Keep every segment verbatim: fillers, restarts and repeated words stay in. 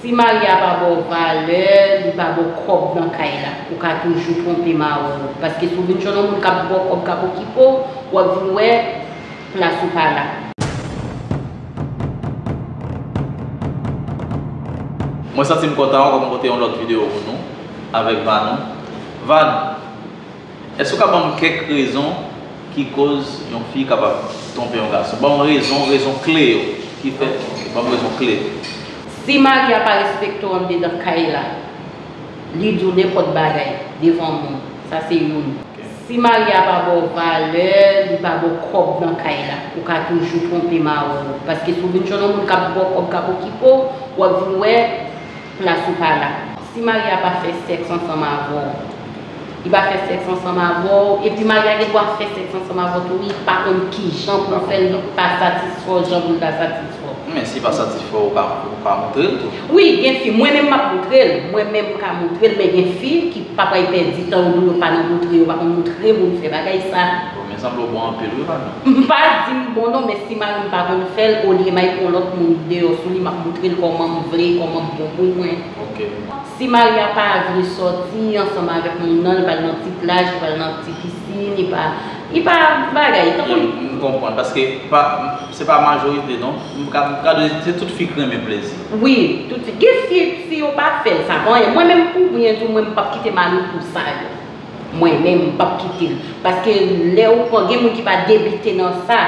Si mari a pa ba w valè, li pa ba w kòb nan kay la, ou ka toujou twonpe mari w. Paske si w vin jwenn yon moun k ap ba w kòb, k ap okipe w, w ap vin wè plas ou pa la. Mwen santi m kontan ankò m pote yon lòt videyo pou nou avèk Vanou. Vanou, èske w ka ban m kèk rezon ki koz yon fi kapab twonpe yon gason? Ban m rezon, rezon kle yo ki fè, ban m rezon kle. Si mari a pa respekte w anndedan kay la, li di w nenpòt bagay devan moun, sa se youn. Si mari a pa ba w valè, li pa ba w kòb nan kay la, ou ka toujou twonpe mari w. Paske si w vin jwenn yon moun k ap ba w kòb, k ap okipe w, w ap vin wè plas ou pa la. Si mari a pa fè sèks ansanm avè w, li pa fè sèks ansanm avè w, epi mari a gen dwa fè sèks ansanm avè w tou, li pa konn kijan pou l fè l, li pa satisfè w jan pou l ta satisfè w. Men si pa satisfè w, ou ka, ou ka montre l tou. Wi, gen fi, mwen menm m ap montre l. Mwen menm m ka montre l, men gen fi ki pa pral pèdi tan yo pou yo pa nan montre, yo pa konn montre moun fè bagay sa. Bon, men sanble w bon anpil wi, Vanou. M pa di m bon non, men si mari m pa konn fè l, olye m al pran lòt moun deyò sou li, m ap montre l kòman m vle, kòman m bon pou mwen. Ok. Si mari a pa vle sòti ansanm avèk moun nan, li pral nan ti plaj, li pral nan ti pisin, li pa, li pa bagay. Tankou. M konprann, paske pa, se pa majorite non. M ka, m ka di se tout fi k renmen plezi. Wi, tout fi. Gen fi, si yo pa fè l, sa pa anyen. Mwen menm pou byen di w, mwen m p ap kite mari m pou sa yo. Mwen menm, m p ap kite l. Paske lè ou pran, gen moun ki pa debite nan sa.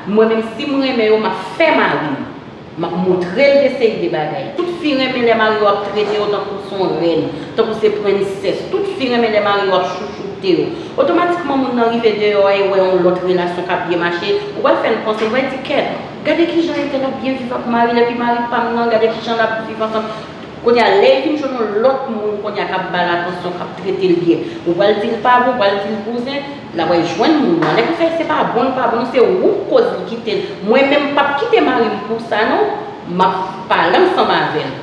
Mwen menm, si m renmen yo, m ap fè mari m. M ap montre l de seri de bagay. Tout fi renmen lè mari yo ap trete yo tankou se yon rèn, tankou se prensès. Tout fi renmen lè mari yo ap chouchoute yo. Otomatikman, moun nan rive deyò a, e wè yon lòt relasyon k ap byen mache, ou pral fè l panse, ou pral di, kèt, gade kijan entèl ap byen viv ak mari l, epi mari pa m nan, gade kijan l ap viv ansanm. Kounye a, lè l vin jwenn yon lòt moun kounye a k ap ba l atansyon, k ap trete l byen, ou pral di l pa bon, ou pral di l bouzen, l ap al jwenn moun nan. Lè konsa, se pa bon l pa bon, se ou k koz li kite l. Mwen menm, m p ap kite mari m pou sa non, m ap pale ansanm avè l.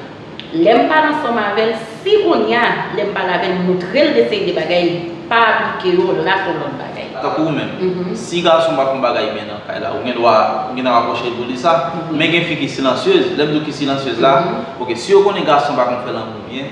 Lè m pale ansanm avè l, si kounye a, lè m pale avè l, m montre l de seri de bagay, li pa aplike yo, la se yon lòt bagay. Tankou ou menm, si gason pa fè yon bagay byen nan kay la, ou gen dwa, ou gen dwa rapwoche l pou di sa. Men gen fi ki silansyez. Lè m di w ki silansyez la, ok, si yo konnen gason pa konn fè lanmou byen,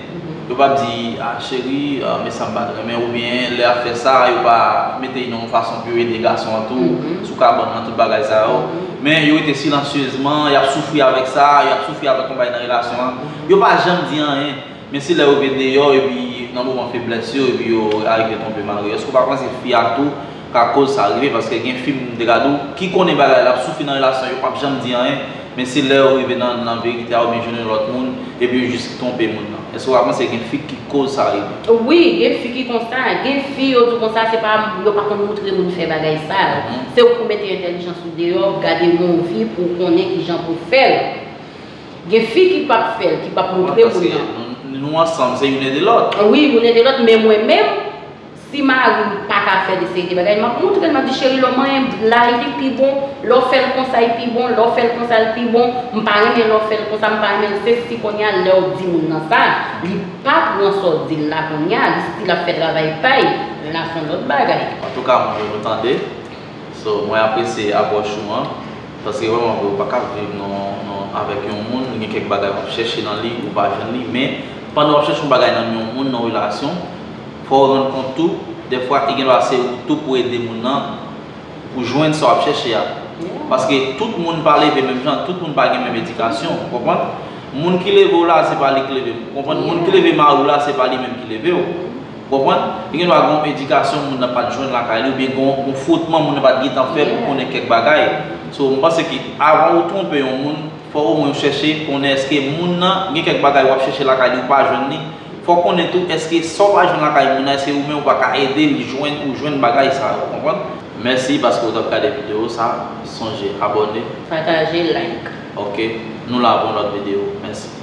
yo p ap di, ah, cheri, ah, men sa m pa t renmen, oubyen lè y ap fè sa, yo pa mete l nan yon fason pou yo ede gason an tou, sou kabann nan, tout bagay sa yo. Men yo rete silansyezman, y ap soufri avèk sa, y ap soufri avèk yon bagay nan relasyon an. Yo pa janm di anyen. Men se lè yo rive deyò epi nan moman feblès yo epi yo arive twonpe mari yo. Èske w pa panse fi a tou ka koz sa rive? Paske gen fi m te ka di w ki konnen bagay la ap soufri nan relasyon yo p ap janm di anyen. Men se lè yo rive nan nan verite a oubyen jwenn yon lòt moun epi yo jis twonpe moun nan. Èske w pa panse gen fi ki koz sa rive? Wi, gen fi ki konsa. Gen fi yo di w konsa se pa yo pa konn montre moun fè bagay sa. Se ou pou mete entèlijans ou deyò, gade yon vi pou w konnen kijan pou w fè l. Gen fi ki p ap fè l, ki p ap montre moun nan. Nou ansanm, se youn ede lòt. Wi, youn ede lòt, men mwen menm, si mari m pa ka fè de seri de bagay, m ap montre l, m ap di, cheri, lè w manyen lay, li pi bon, lè w fè l konsa, li pi bon, lè w fè l konsa, li pi bon, m pa renmen lè w fè l konsa, m pa renmen l, se si kounye a, lè w di moun nan sa, li pa pran sa w di l la kounye a, li still ap fè travay pa l, la se yon lòt bagay. Antouka, mwen menm, nou tande. So, mwen apresye apwòch ou an, paske vrèman vre, ou pa ka viv nan, nan, avèk yon moun, gen kèk bagay w ap chèche nan li, ou pa jwenn li, men pandan w ap chèche yon bagay nan men yon moun, nan yon relasyon, fò w rann kont tou, dèfwa, e gen dwa se ou tou pou ede moun nan, pou jwenn sa w ap chèche a. Paske tout moun pa leve menm jan, tout moun pa gen menm edikasyon, ou konprann? Moun ki leve w la, se pa li k leve m, ou konprann? Moun ki leve mari w la, se pa li menm ki leve w. Ou konprann? Li gen dwa gen yon edikasyon moun nan pa t jwenn lakay li, oubyen gen yon, yon fwotman moun nan pa t gentan fè pou konnen kèk bagay. So, m panse ke avan ou twonpe yon moun, fò omwen ou chèche konnen èske moun nan gen kèk bagay w ap chèche lakay li ou pa jwenn li. Fò w konnen tou èske sa w pa jwenn lakay moun nan, èske ou menm ou pa ka ede l jwenn ou jwenn bagay sa yo, ou konprann? Mèsi paske w t ap gade videyo sa, sonje abòne. Pataje, like. Ok, nou la pou yon lòt videyo. Mèsi.